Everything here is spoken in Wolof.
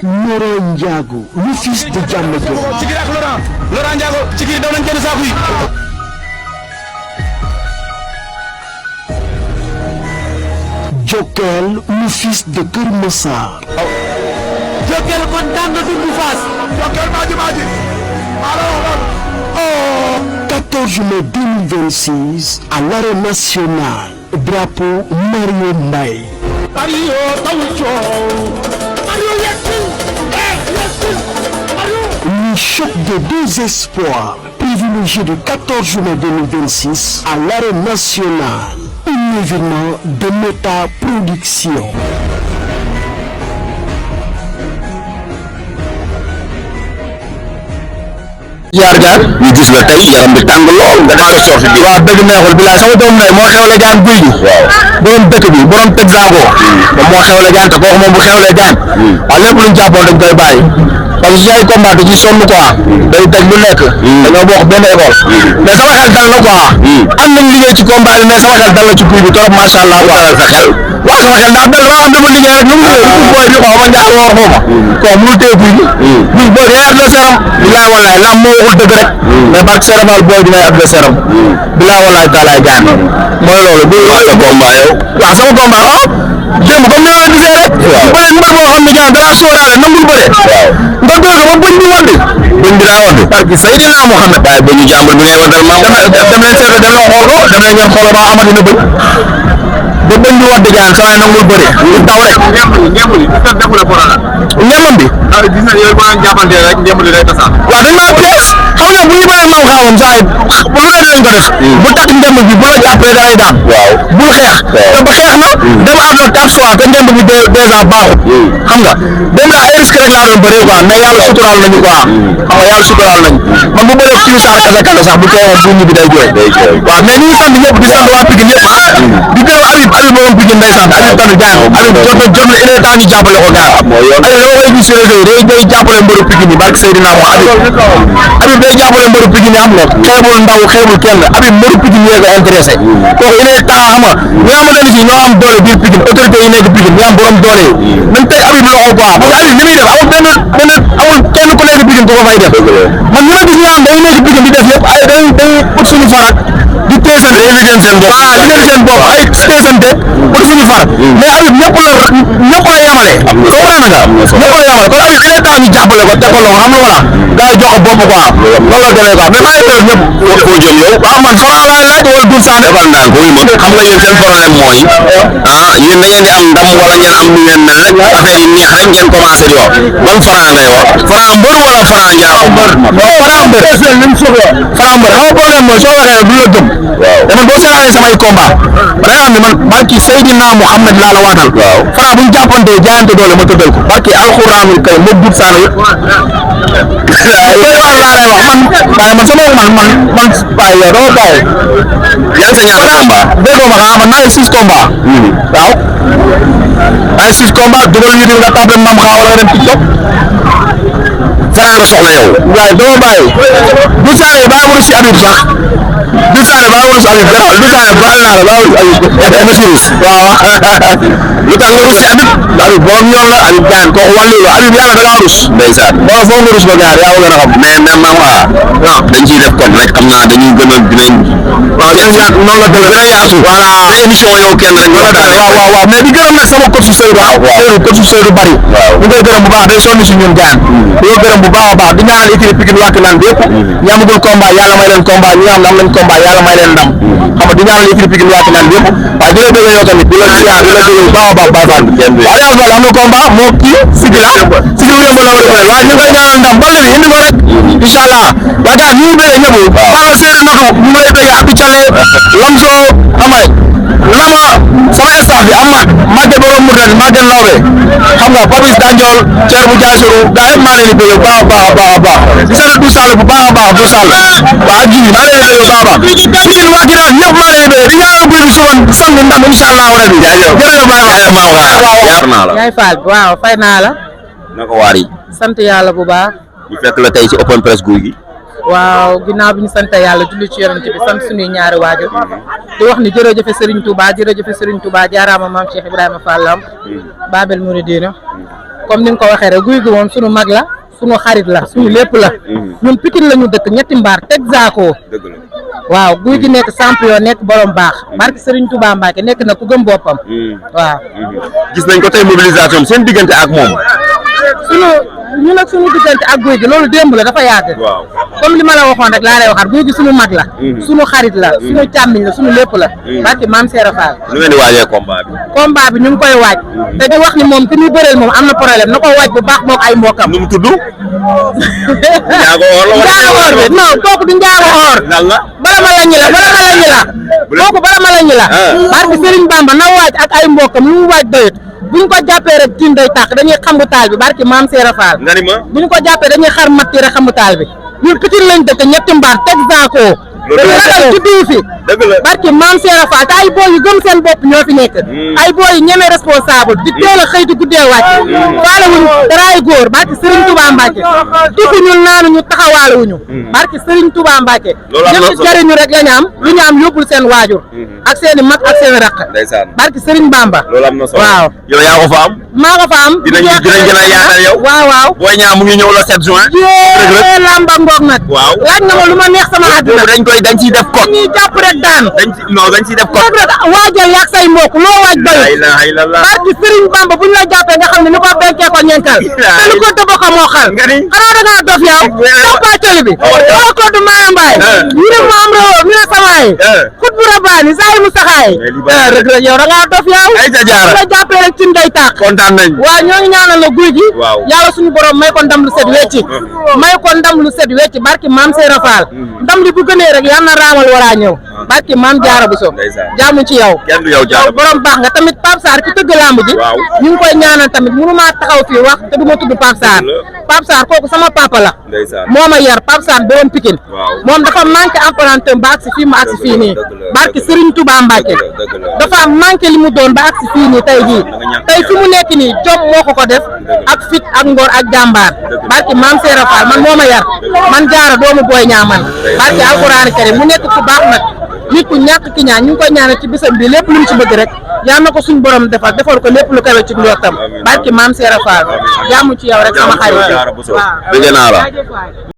Laurent Ndiago le fils de Diamaguène. ci biir ak Laurent Ndiago ci biir daw nañ génn saako yi. Jokal le fils de Keur Massar. Jokal kon daan na Doudou Fass. Jokal maaji. 14 mai 2026 à l'arène nationale. Drapeau Mario Mbaye. Mario taw coow. Mario yegsil. Le choc de deux espoirs privilégié du 14 mai 2026 à l'arène nationale. Un événement de Méta Production. jaar ñu gis la tey yaram bi tàng lool nga def sa sortie bi waaw dëgg neexul bilaay sama doom nay moo xewle gaan guy gi waaw borom dëkk bi borom Texaco moom moo xewle gaan te kooku moom bu xewle gaan waaw lépp luñ jàppoon dañ koy bàyyi parce que si ay combat da ci sonn quoi day teg lu nekk dañoo bokk benn école mais sama xel dal na quoi am nañ liggéey ci combat bi mais sama xel dal na ci guy bi trop macha allah quoi sa xel waaw sama xel ndax dama am dama liggéey rek nu mu liggéey booy bi xaw ma njaar woor xaw ma ko mënul téye guy gi guy booy yaay adversaire am bilaay wallaay lam moo waxul dëgg rek mais barke Sénégal booy bi nay adversaire am bilaay wallaay taalaay gaan mooy loolu bu sa combat yow waaw sama combat démb comme ni ma la gisee rek bëre mbër boo xam ne gaan dara sóoraale nangul bëre nga dóor ko ba buñ bi wandi buñ bi daa wandi parce que Seydina Mouhamed waaye ba ñu jàmbur bi ngay wandal maam dem leen seetlu dem leen xool ko dem leen ngeen xool ba amati na bëñ ba bëñ bi wandi gaan saa yi nangul bëre ñu taw rek ñamam bi gis na yow boo jàppante rek ñamam li day tasaat waaw dañ maa pièce xam nga bu ñu bëree maam xaawam saa yi bu lu leen ko def bu takk njamb bi boo la jàppee da lay daan waaw bul xeex te bu xeex na dem àdduna 4 fois te njamb bi dèjà baaxul xam nga dem na ay risque rek laa doon bëree quoi mais yàlla suturaal nañu quoi xam nga yàlla suturaal nañu man bu bëree kii saar kasa sax bu teewoon bu ñibbi day jooy waaw mais ñu ngi sant ñëpp di sant waa Pikine ñëpp di gërëm Habib moom Pikine ndeysaan Habib tamit gaan Habib jot na il est temps ñu jàppale ko gaan Habib dama koy gis réseau yi day jàppale mbëru Pikine yi barke Seydina mo Habib day jàppale mbëru Pikine yi am nga xeebul ndaw xeebul kenn Habib mbëru Pikine yi ko intéressé kooku il est temps xam nga ñi nga xamante ne si ñoo am doole biir Pikine autorité yi nekk Pikine ñi am borom doole yi nañ teg Habib loxo quoi parce que Habib li muy def amul kenn ku nekk Pikine ku ko fay def man ñi ma gis ñi am dañu nekk Pikine di def yëpp ay dañuy ut suñu farak di teesante di leen seen bopp voilà di leen seen bopp ay teesante ut suñu far mais Habib ñëpp la yamale comprendre nga ñëpp la yamale kon Habib il est temps ñu jàppale ko teg ko loxo xam nga voilà gars yi jox ko bopp quoi loolu la demee quoi mais maa ngi def ñëpp foo jëm yow waaw man Franc laay laaj wala Doudou Sané defal naa ko ma xam nga yéen seen problème mooy yéen da ngeen di am ndam wala ngeen am lu ngeen mel rek affaire yi neex rek ngeen commencé di wax man Franc ngay wax Franc mbër wala Franc Ndiago mbër Franc mbër lim soxla Franc mbër xam nga problème mooy soo waxee du la gëm waaw dama boo seetaanee samay combat ba nga xam ne man barki Seydina Mouhamed laa la waatal waaw Franc bu ñu jàppante jaayante doole ma tëddal ko barki alxuraanul kay moom Doudou Sané yëpp doy waar laa lay wax man sama man waaye yow dama bàyyi yan sa ñaata combat déggoo ma xanaa man naa 6 combat waaw ay 6 combat dugal ñu nga tàppe mam xaa wala nga dem TikTok Franc nga soxla yow waaye dama bàyyi Doudou Sané baa wara si Habib sax Doudou Sané baa wara si Habib dara Doudou Sané baal naa la baa wara si Habib nga si rus waaw lu tax nga rus si Habib Habib borom yoon la Habib gaan kooku wàllu la Habib yàlla da ngaa rus ndeysaan wala foo nga rus ba gaar yaa gën a xam mais mam waa waaw dañ ciy def kon rek xam naa dañuy gën a dinañ waaw yéen ñaar noonu la gën a yaatu voilà émission yow kenn rek waaw mais di gërëm nag sama coach Seydou coach Seydou bari ñu koy gërëm bu baax day sonn si ñun gaan di ko gërëm bu baax a baax di ñaanal équipe Pikine Wakhinane bi yëpp ñi amagul combat yàlla may leen combat ñi nga xam ne am nañ combat yàlla may leen ndam xam nga di ñaanal équipe Pikine Wakhinane bi yëpp waaye di la dégg yow tamit di la siyaar di la dégg bu baax a baax Baye Fall waaw yàlla am na combat moo kii Sigil yëmb la war a bëre waaye ñu koy ñaanal ndam bal bi indi ko rek incha allah waa gars ñu ngi bëre ñëpp Balla Seydou Natu ñu may bëgg Abdou Thialé Lamso amay nama sama staff bi am Maguette borom Mourtani Maguette Lawbe xam nga Papis Dandiol Thier bu Diassourou gaa yëpp maa leen di bëgg baax a baax di sant Doudou Sall bu baax a baax Doudou Sall waaw ak Jibi maa leen di bëgg baax a baax Pikine Wakhinane ñëpp maa leen di bëgg di ñaanal guy bi suba samedi ndam incha allah rabi jërëjëf yaay Fall waaw fay naa la naka waar yi sant yàlla bu baax ñu fekk la tey ci open press guy gi waaw ginnaaw bi ñu sant yàlla julli ci yonent bi sant suñuy ñaari waajur di wax ni jërëjëf Serigne Touba jaaraama maam Cheikh Ibrahima Fallam Babel Mouridina comme ni nga ko waxee rek guy gi moom sunu mag la sunu xarit la sunu lépp la ñun Pikine la ñu dëkk ñetti mbaar teg zaakoo waaw guy gi nekk champion nekk borom baax barke Serigne Touba Mbacke nekk na ku gëm boppam waaw gis nañ ko tey mobilisation seen diggante ak moom ñu nag suñu diggante ak guy gi loolu démb la dafa yàgg comme li ma la waxoon rek laa lay waxaat guy gi suñu mag la suñu xarit la suñu càmmiñ la suñu lépp la barke Maam Seera Fall lu ngeen di waajee combat bi ñu ngi koy waaj te di wax ni moom ki muy bëreel moom am na problème na ko waaj bu baax mook ay mbokkam nu mu tudd njaago or bi non kooku du njaago or barama la ñi la kooku barama la ñi la barke Serigne Bamba na waaj ak ay mbokkam lu mu waaj doyut bu ñu ko jàppee rek tin day tàq dañuy xambu taal bi barki Maam Seera Fall bu ñu ko jàppee dañuy xar matti rek xambu taal bi ñun Pikine lañ dëkk ñetti mbaar teg zaakoo dañu ragal tuddu fi barki Maam Seera Fall te ay booy yu gëm seen bopp ñoo fi nekk ay booy yu ñeme responsable di teel a xëy di guddee wàcc faale wuñu daraay góor barki Serigne Touba Mbacke tiku ñun naanu ñu taxawaale wuñu barki Serigne Touba Mbacke ñëpp jariñu rek la ñu am lu ñu am yóbbul seen waajur ak seeni mag ak seen raq barki Serigne Bamba waaw yow yaa ko fa am maa ko fa am dinañ gën a yaatal yow waaw Boy Niang mu ngi ñëw le 7 juin lamba ngoog nag laaj na ma lu ma neex sama àdduna dañ ciy def code ñuy jàpp rek daan dañ ciy def code rek waajal yaag say mbokk loo waaj doy barki Serigne Bamba buñ la jàppee nga xam ne ni ko benkee ko ñenkal te lu ko dëbb ko moo xal xanaa da ngaa dof yow toppa coli bi wala ko du maaya mbaay ñu ne ma am réew mi ne samaay xut bu rabaani saay mu saxaay rek rek yow da ngaa dof yow buñ la jàppee rek cin day tàq kontaan nañ waaw ñoo ngi ñaanal la guy gi yàlla suñu borom may ko ndam lu set wecci may ko ndam lu set wecci barki Maam Seera Fall ndam li bu gënee rek yal na raamal waraa ñëw barki Maam Jaara Buso jaamu ci yow borom baax nga tamit Pape Sarr ki tëgg lamb ji ñu ngi koy ñaanal tamit mënu maa taxaw fii wax te du ma tudd Pape Sarr kooku sama papa la moo ma yar Pape Sarr borom Pikine moom dafa manqué emprunté ba agsi fii ma agsi fii nii barki Serigne Touba Mbacke dafa manqué li mu doon ba agsi fii nii tey jii tey fi mu nekk nii jom moo ko def ak fit ak ngor ak jàmbaar barki Maam Seera Fall man moo ma yar man Jaara doomu Boy Niang man barki alxuraan karim mu nekk ku baax nag nit ku ñàkk ki ñaan ñu ngi koy ñaanal ci bisam bi lépp lu mu ci bëgg rek yal na ko suñu borom defal ko lépp lu kawe ci njottam barki Maam Seera Fall jàmm ci yow rek sama xarit waaw